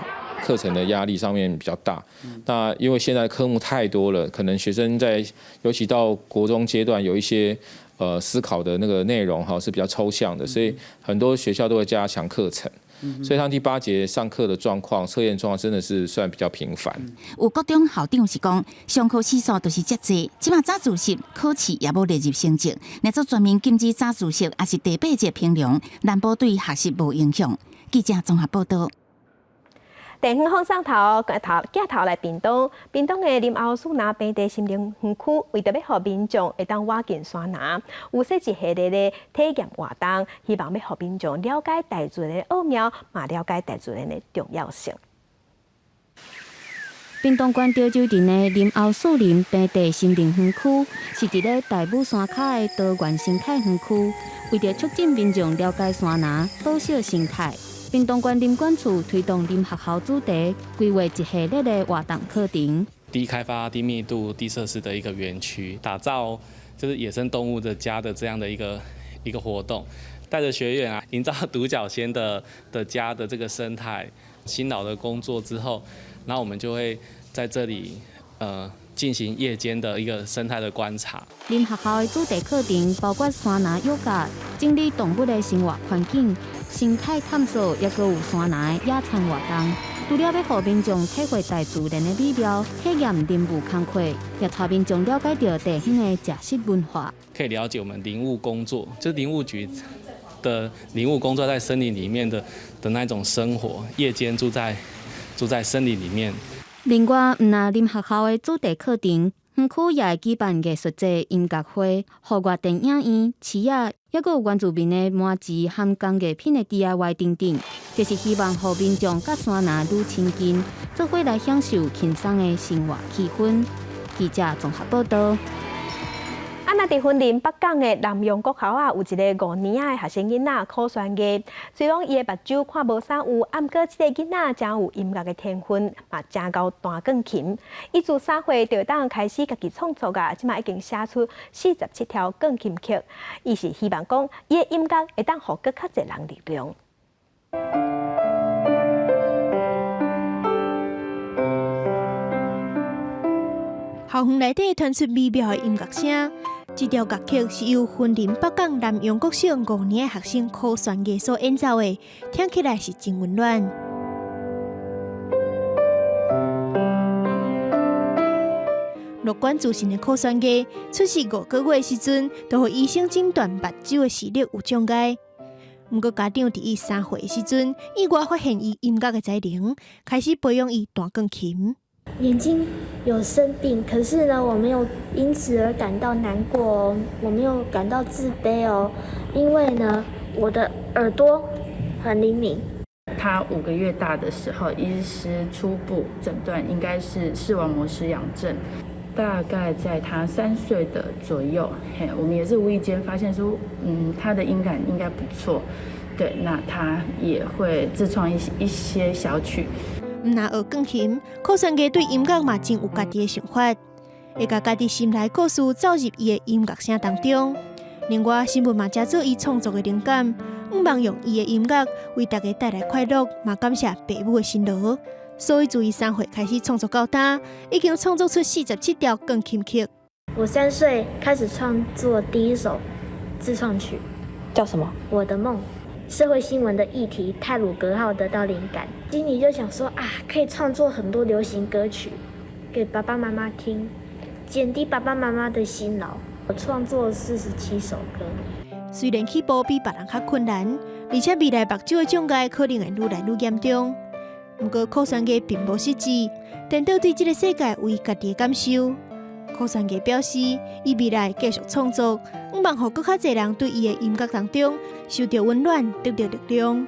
課程的壓力上面比較大，那因為現在科目太多了，可能學生在尤其到國中階段，有一些思考的那個內容哈是比較抽象的，所以很多學校都會加強課程。所以他第八節上課的狀況、測驗狀況真的是算比較頻繁。有國中校長是講，上課時數就是遮濟，這馬早自習考試也無列入成績，若做全面禁止早自習，抑是第八節評量，難保對學習無影響。記者綜合報道。地方放送頭頭鏡頭來屏東，屏東的林歐樹林平地森林園區，為著欲予民眾會當倚近山林，有設一系列的體驗活動，希望欲予民眾了解大自然的奧妙，嘛了解大自然的重要性。屏東縣潮州鎮的林歐樹林平地森林園區，是佇咧大武山跤的多元生態園區，為著促進民眾了解山林、保惜生態。屏東縣林管處推動林學校主題，規劃一系列的活動課程。低開發、低密度、低設施的一個園區，打造就是野生動物的家的這樣的一個活動，帶着學員啊，營造獨角仙的家的這個生態。辛勞的工作之後，那我們就會在這裡進行夜間的一個生態的觀察。林學校的主題課程包括山林瑜伽、整理動物的生活環境、生態探索，抑閣有山林野餐活動。除了欲予民眾體會大自然的美妙，體驗林務工課，也帶民眾了解著地方的食食文化。可以了解我們林務工作，就是林務局的林務工作在森林裡面的那種生活，夜間住在森林裡面。另外，毋但林學校的主題課程，園區也會舉辦藝術節、音樂會、戶外電影院、市仔，抑閣有原住民的麻糍和工藝品的 DIY 等等，就是希望予民眾佮山林愈親近，做伙來享受輕鬆的生活氣氛。記者綜合報道。啊，若佇雲林北港的南陽國校啊，有一个5年仔的學生囡仔柯宣藝，雖然伊的目睭看無啥有，毋過這个囡仔誠有音樂的天分，嘛誠𠢕彈鋼琴。伊自3歲就會當開始家己創作啊，這馬已經寫出47條鋼琴曲。伊是希望講，伊的音樂會當予閣較濟人力量。校園內底傳出美妙的音樂聲，這條樂曲是由雲林北港南陽國小5年的學生柯宣藝所演奏的，聽起來是真溫暖。樂觀自信的柯宣藝，出世5個月的時陣，就予醫生診斷目睭的視力有障礙。毋過家長佇伊3歲的時陣，意外發現伊音樂的才能，開始培養伊彈鋼琴。眼睛有生病，可是呢，我沒有因此而感到難過哦，我沒有感到自卑哦，因為呢，我的耳朵很靈敏。他5個月大的時候，醫師初步診斷應該是視網膜失養症，大概在他3歲的左右，嘿，我們也是無意間發現說，他的音感應該不錯，對，那他也會自創一些小曲。毋但學鋼琴，柯宣藝對音樂嘛真有家己的想法，會共家己心內故事走入伊的音樂聲當中。另外，新聞嘛誠做伊創作的靈感，向望用伊的音樂為大家帶來快樂，嘛感謝爸母的辛勞。所以自伊3歲開始創作到今，已經創作出47條鋼琴曲。我3歲開始創作第一首自創曲，叫什麼？我的夢。社會新聞的議題，太魯閣號得到靈感，心裡就想說啊，可以創作很多流行歌曲給爸爸媽媽聽，減低爸爸媽媽的辛勞。我創作47首歌。雖然起步比別人較困難，而且未來目睭的障礙可能會愈來愈嚴重。毋過柯宣藝並無失志，顛倒對這個世界有伊家己的感受。柯宣藝表示，伊未來繼續創作，向望予閣較濟人對伊的音樂當中受著溫暖，得著力量。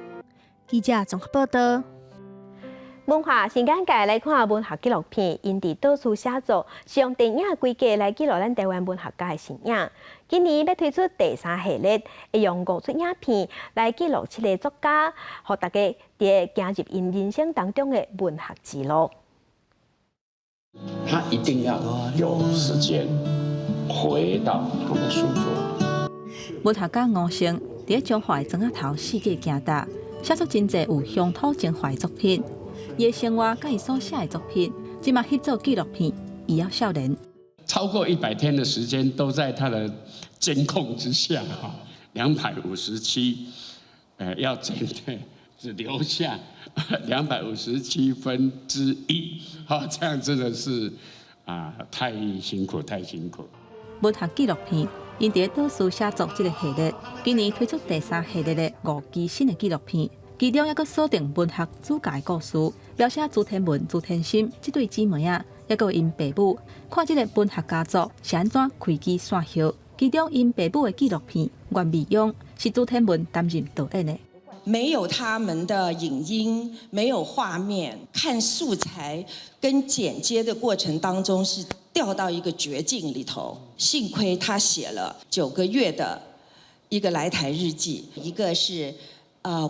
記者綜合報道。文化新眼界來看文學紀錄片，𪜶佇到處寫作，是用電影規格來記錄咱台灣文學家的身影。今年欲推出第三系列，會用五齣影片來記錄七个作家，予大家佇行入𪜶人生當中的文學之路。他一定要有時間回到他的書桌。文學家吳勝佇彰化莊仔頭四界行踏，寫出真濟有鄉土情懷的作品。伊的生活佮伊所寫的作品，這馬翕做紀錄片，伊猶少年。超過100天的時間都在他的監控之下，哈，257，要減的只留下1/257，哈，這樣真的是啊，太辛苦，太辛苦。文學紀錄片，𪜶佇倒數寫作這个系列，今年推出第三系列的五支新的紀錄片，其中猶閣鎖定文學主角的故事，描寫朱天文、朱天心這對姊妹仔，猶閣𪜶爸母，看這个文學家族是按怎開枝散葉。其中𪜶爸母的紀錄片《袁未央》是朱天文擔任導演的。沒有他們的影音，沒有畫面，看素材跟剪接的過程當中是掉到一個絕境裡頭。幸虧他寫了9個月的一個來台日記，一個是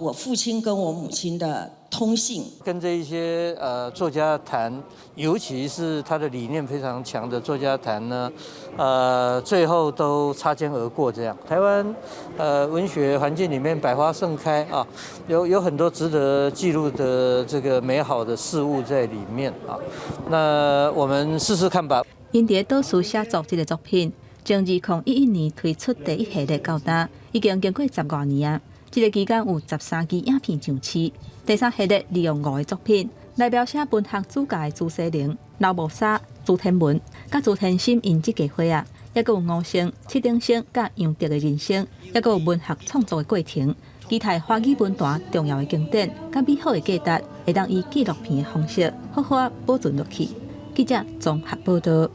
我父親跟我母親的通信。跟這一些作家談，尤其是他的理念非常強的作家談呢，最後都擦肩而過。這樣，台灣文學環境裡面百花盛開啊，有很多值得記錄的這個美好的事物在裡面啊。那我們試試看吧。𪜶佇導師寫作這个作品，從2011年推出第一系列到今，已經經過10外年啊。這个期間有13支影片上市。第三系列利用五个作品來描寫文學主角的朱西甯、劉慕沙、朱天文、佮朱天心𪜶這家伙仔，猶閣有吳聲、戚等生佮楊德的人生，猶閣有文學創作的過程。期待華語文壇重要的經典，佮美好的價值，會當以紀錄片的方式好好保存落去。記者綜合報導。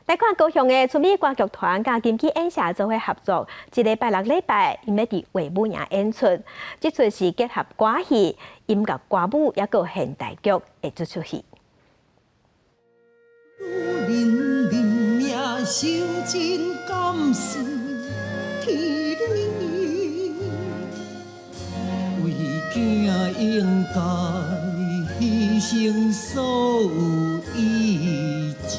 來看高雄的春美歌劇團佮金枝演社做伙合作，這个拜六禮拜，𪜶欲佇衛武營演出。這齣是結合歌戲、音樂歌舞，猶閣現代劇的這齣戲。人命受盡感謝天理，為囝應該犧牲所有意志。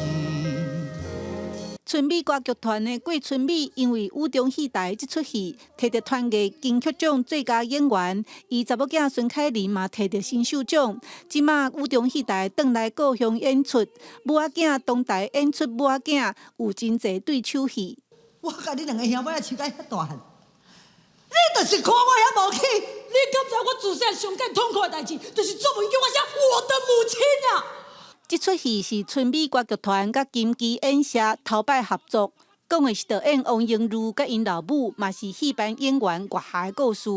春美歌劇團的郭春美因為雨中戲台這齣戲，摕著團藝金曲獎最佳演員，伊查某囝孫凱琳嘛摕著新秀獎。這馬雨中戲台轉來高雄演出，母仔囝同台演出母仔囝有真濟對手戲。我共你兩个兄妹仔飼到遐大漢，你就是看我遐無起，你敢知我自細上艱痛苦的代誌，就是做夢叫我寫我的母親啊！這齣戲是春美歌劇團佮金枝演社頭擺合作，講的是導演王英如佮𪜶老母，嘛是戲班演員月霞的故事，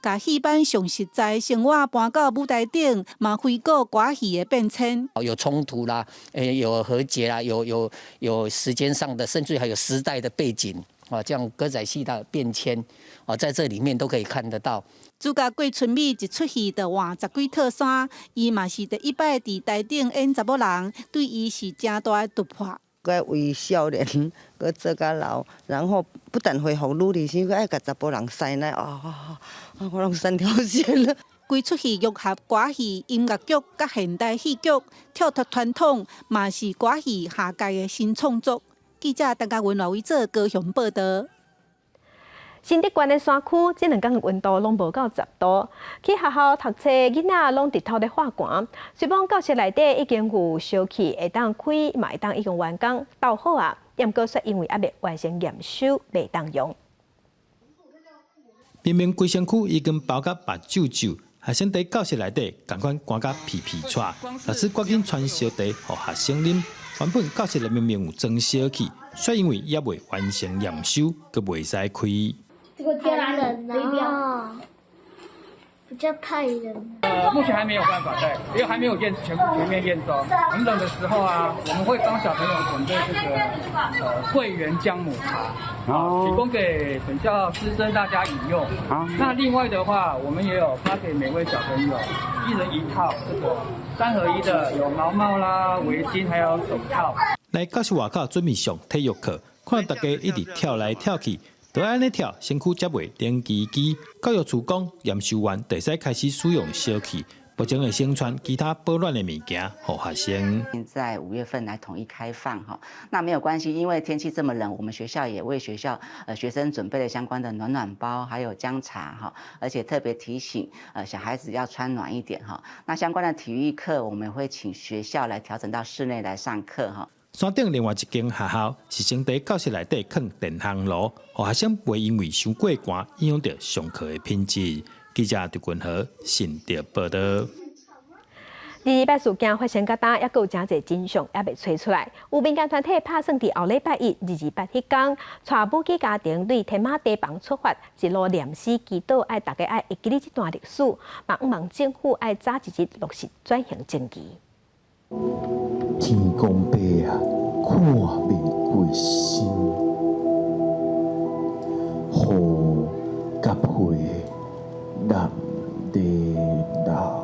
共戲班上實在生活搬到舞台頂，嘛回顧歌戲的變遷。有衝突啦，有和解啦，有時間上的，甚至還有時代的背景啊，這樣歌仔戲的變遷啊，在這裡面都可以看得到。主角郭春美一出戲就換十幾套衫，伊嘛是第一擺佇台頂演查某人，對伊是誠大的突破。閣為少年，閣做甲老，然後不但恢復努力，是閣愛共查埔人師奶啊，我攏三條線了。規齣戲融合歌戲、音樂劇佮現代戲劇，跳脫傳統，嘛是歌戲下界的新創作。記者陳嘉文、羅偉哲高雄報導。新竹縣的山區，這兩工溫度攏無到10度，去學校讀冊囡仔攏日頭咧發寒。雖罔教室內底已經有燒氣會當開，嘛會當已經完工鬥好啊，毋過卻因為猶未完成驗收，袂當用。明明規身軀已經包甲目睭皺，學生佇教室內底仝款寒甲皮皮掣，老師趕緊傳燒茶予學生啉。原本教室內明明有裝燒氣，卻因為猶未完成驗收，閣袂使開。這個太冷了，比較太冷。目前還沒有辦法對，因為還沒有驗全面驗收。很冷的時候啊，我們會幫小朋友準備這個桂圓薑母茶，提供給本校師生大家飲用。那另外的話，我們也有發給每位小朋友一人一套這個三合一的，有毛帽啦、圍巾，還有手套。來教室外口準備上體育課，看大家一直跳來跳去。就按呢跳，身軀才袂冷吱吱。教育處講，驗收完就會使開始使用燒氣，目前會先傳其他保暖的物件予學生。在5月份來統一開放哈，那沒有關係，因為天氣這麼冷，我們學校也為學校學生準備了相關的暖暖包，還有薑茶哈，而且特別提醒小孩子要穿暖一點哈。那相關的體育課，我們會請學校來調整到室內來上課哈。山頂另外一間學校是先佇教室內底囥電烘爐，予學生袂因為傷過寒影響著上課的品質。記者陳君和新竹報導。二二八事件發生到今，猶閣有誠濟真相猶未揣出來。有民間團體拍算佇後禮拜一二二八彼工，帶母子家庭對天馬堤防出發，一路念詩祈禱，愛大家愛會記得這段歷史，嘛向望政府愛早一日落實轉型正義。天公伯啊，看袂過身，雨佮皮落咧流。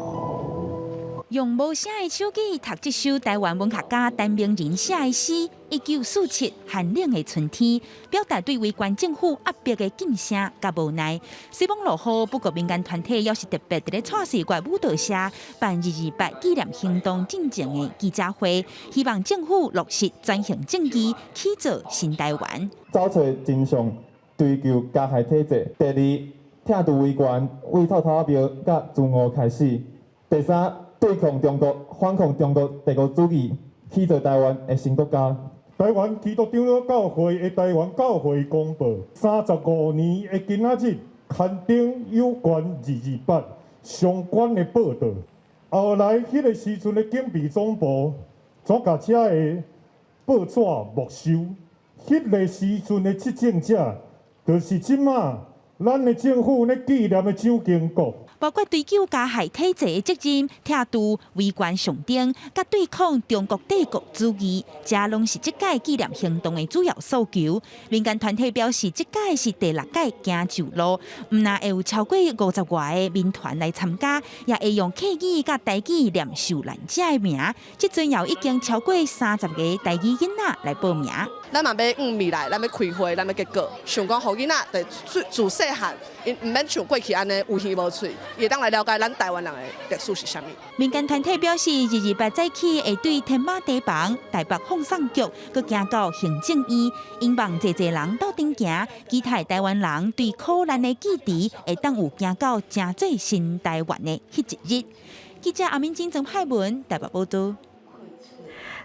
用無聲的手語讀這首臺灣文學家陳明仁寫的詩《1947寒冷的春天》，表達對維權政府壓迫的禁聲佮無奈。雖罔落雨，不過民間團體猶是特別佇咧蔡世月舞蹈社辦二二八紀念行動進前的記者會，希望政府落實轉型正義，起造新臺灣。找揣真相，追究加害體制。第二，拆除維權，為臭頭仔廟佮慈湖開始。第三，對抗中國，反抗中國帝國主義，起造臺灣的新國家。臺灣基督長老教會的臺灣教會公報，35年的今仔日刊登有關二二八相關的報導。後來，彼個時陣的警備總部，怎共遮的報紙沒收？彼個時陣的執政者，就是這馬咱的政府咧紀念的蔣經國。包括追究加害體制的責任、拆除維權上頂，佮對抗中國帝國主義，這攏是這屆紀念行動的主要訴求。民間團體表示，這屆是第六屆行舊路，毋但會有超過50外个民團來參加，也會用客語佮台語念受難者的名。這陣也已經超過30個台語囡仔來報名。咱嘛欲向未來，咱欲開會，咱欲結果，想講予囡仔佇自細漢，𪜶毋免像過去按呢有耳無喙，會當來了解咱臺灣人的歷史是啥物。民間團體表示，二二八早起會對天馬堤防、台北放送局，閣行到行政院，𪜶望濟濟人鬥陣行，期待臺灣人對苦難的記憶，會當有行到成做新臺灣的彼一日。記者阿敏金、曾海文台北報導。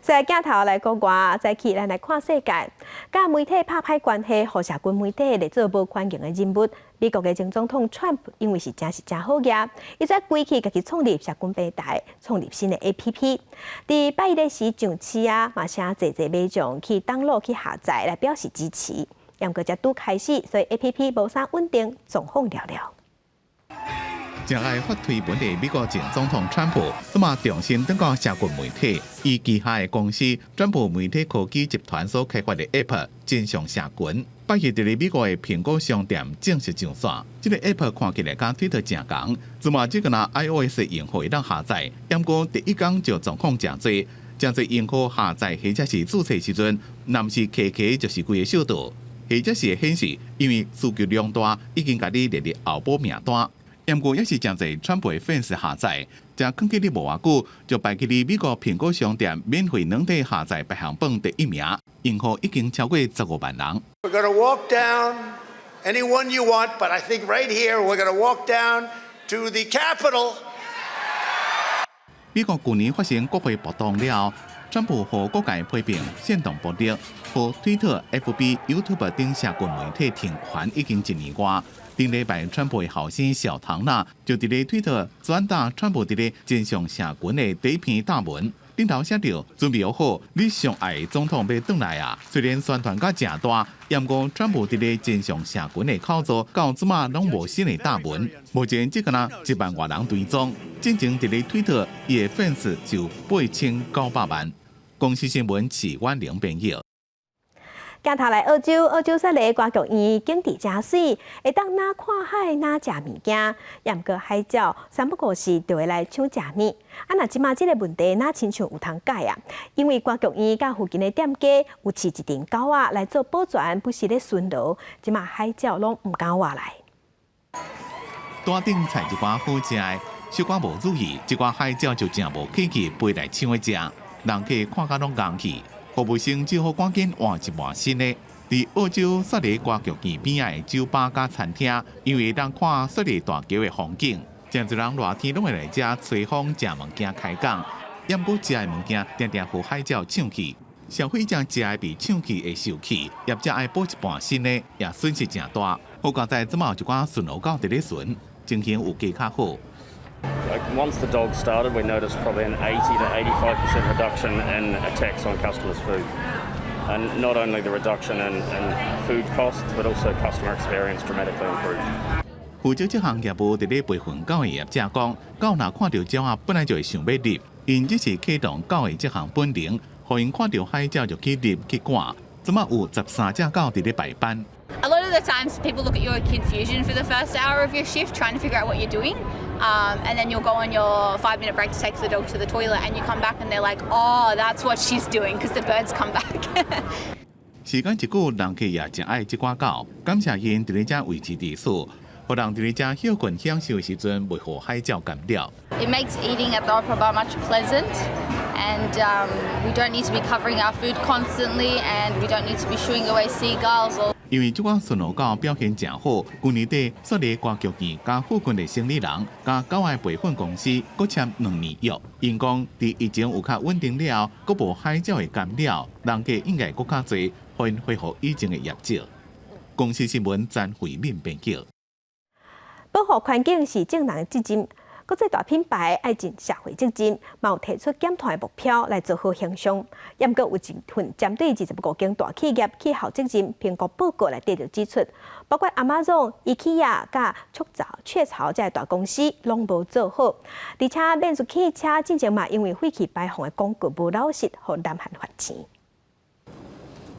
所以鏡頭來國外，再起咱來看世界。佮媒體拍歹關係，予社群媒體列做無歡迎的人物。美國的前總統川普因為是誠是誠好額，伊才規氣家己創立社群平台，創立新的 APP。佇拜一的時上市啊，嘛誠濟濟民眾去 download 去下載來表示支持。毋過才拄開始，所以 APP 無啥穩定，狀況寥寥。誠愛發推文的美國前總統川普，這馬重新轉到社群媒體，伊旗下的公司川普媒體科技集團所開發的 App 真相社群，拜日佇咧美國的蘋果商店正式上線。這個 App 看起來佮推特誠仝，這馬只敢若 iOS 用戶會當下載，毋過第一工就狀況誠濟，誠濟用戶下載或者是註冊時陣，若毋是卡卡就是規个小道，或者是會顯示因為需求量大，已經共你列入候補名單。毋過也是誠濟川普的 fans 下載，才囥起咧無偌久，就排去咧美國蘋果商店免費軟體下載排行榜第一名，用戶已經超過15萬人。 We're gonna walk down anyone you want, but I think right here we're gonna walk down to the Capitol. 美國舊年發生國會暴動了後，川普予各界批評煽動暴力，予推特、FB、YouTube 等社群媒體停權已經一年外。頂禮拜，川普的後生小唐納就佇咧推特轉達川普佇咧真相社群的第一篇貼文，頂頭寫著準備好，你上愛的總統欲轉來啊！雖然宣傳甲誠大，毋過川普佇咧真相社群的口座到這馬攏無新的貼文。目前只敢若1萬外人追蹤，進前佇咧推特伊的粉絲就8900萬。公視新聞齊婉玲編譯。鏡頭來澳洲，澳洲雪梨歌劇院景致誠媠，會當若看海，若食物件。毋過海鳥三不五時就會來搶食物。啊，若這馬這個問題，若親像有通解啊？因為歌劇院佮附近的店家有飼一陣狗仔來做保全，不時咧巡邏，這馬海鳥攏毋敢活來。桌頂菜一寡好食的，小可無注意，這寡海鳥就誠無客氣飛來搶去食，人客看甲攏戇去。服務生只好趕緊換一換新的。佇澳洲雪梨歌劇院邊仔的酒吧佮餐廳，因為會當看雪梨大橋的風景，誠濟人熱天攏會來遮吹風、食物件、開講。毋過食的物件定定予海鳥搶去，消費者食的被搶去會受氣，業者愛補一半新的，也損失誠大。好佳哉這馬有一寡巡邏狗佇咧巡，情形有加較好。Once the dogs started, we noticed probably an 80 to 85% reduction in attacks on customers' food. And not only the reduction in food costs, but also customer experience dramatically improved. 負責這項業務佇咧培訓狗的業者講，狗若看著鳥仔，本來就會想欲入，𪜶這是啟動狗的這項本能，予𪜶看著海鳥就去入去趕。這馬有13隻狗佇咧排班。 A lot of the times people look at you with confusion for the first hour of your shift, trying to figure out what you're doing. And then you'll go on your 5-minute break to take the dog to the toilet, and you come back and they're like, "Oh, that's what she's doing," because the birds come back. 時間一久，人客也誠愛這寡狗，感謝𪜶佇咧遮維持秩序，予人佇咧遮歇睏享受的時陣，袂予海鳥干擾。 It makes eating at the Opera Bar much pleasant, and we don't need to be covering our food constantly, and we don't need to be shooing away seagulls or 因為這款巡邏狗表現誠好，舊年底雪梨歌劇院佮附近的生理人佮狗仔培訓公司閣簽2年約。𪜶講，佇疫情有較穩定了，閣無海鳥的干擾，人客應該閣較濟，予𪜶恢復以前的業績。公視新聞詹慧敏編輯。保護環境是眾人的責任，國際大品牌愛盡社會責任，嘛有提出減碳的目標來做好形象。毋過有一份針對25間大企業氣候責任評估報告內底就指出，包括亞馬遜、IKEA、佮雀巢這大公司攏無做好，而且變速汽車進前嘛因為廢氣排放的廣告無老實，予南韓罰錢。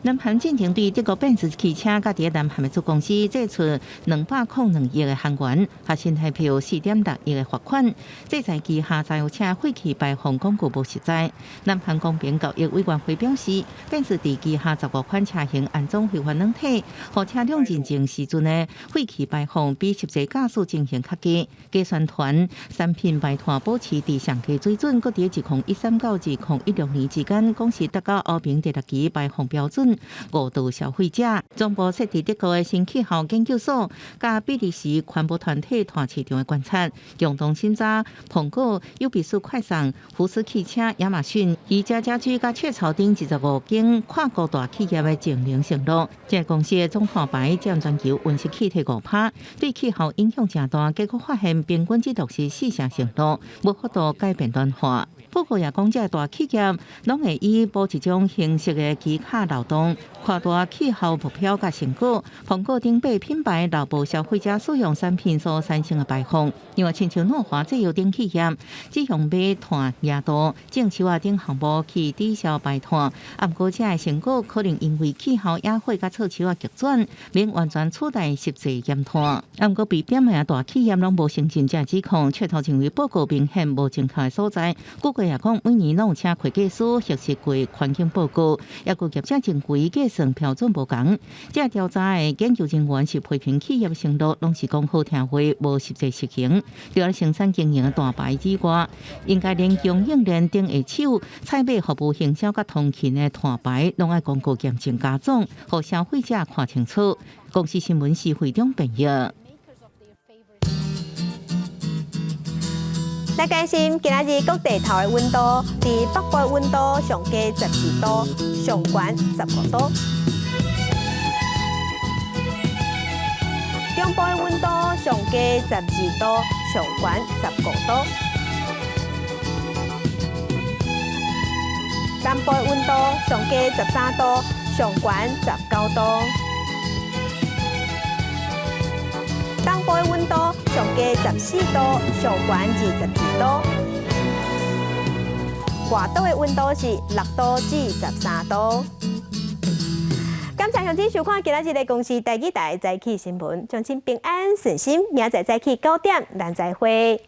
南韓進前對德國奔馳汽車佮佇南韓的子公司祭出202億的韓元，合新台幣4.6億的罰款。制裁旗下柴油車廢氣排放廣告無實在。南韓公平交易委員會表示，奔馳佇旗下15款車型安裝循環軟體，予車輛認證時陣的廢氣排放比實際駕駛情形較低。計算團產品排碳保持佇上低水準，閣佇2013到2016年之間，公司達到歐盟第六期排放標準。誤導消費者。總部設佇德國的新氣候研究所，佮比利時環保團體碳市場的觀察，共同審查蘋果、優必思快送、福斯汽車、亞馬遜、宜家家居佮雀巢等25間跨國大企業的淨零承諾。這个公司的總碳排佔全球溫室氣體5%，對氣候影響誠大。結果發現平均只落實四成承諾，無法度改變暖化。報告也講，這大企業攏會以某一種形式的機卡勞動，誇大氣候目標佮成果。蘋果頂輩品牌漏報消費者使用產品所產生的排放。另外，親像諾華製藥等企業，只用買碳額度、種樹仔等項目去抵消排碳。啊，毋過這个成果可能因為氣候野火佮臭樹仔急轉，免完全取代實際減碳。啊，毋過被點名大企業攏無承認這指控，卻頭認為報告明顯無正確的所在。谷歌也講，每年攏有請會計師核實過環境報告，抑閣業者正規計算標準無仝。這調查的研究人員是批評企業承諾攏是講好聽話，無實際實行。除了生產經營的大牌之外，應該連供應鏈頂下手，採買服務營銷佮通勤的碳排，攏愛公告嚴正加總，予消費者看清楚。公視新聞是會長編譯。來關心今仔日各地頭的溫度，佇北部的溫度上低12度，上懸15度；中部的溫度上低12度，上懸15度；南部的溫度上低13度，上懸19度；東部的溫度上低14度，上懸22度；外島的溫度是6度至13度。感謝鄉親收看今仔日的公視台語台早起新聞，祝恁平安順心，明仔載早起9點，咱再會。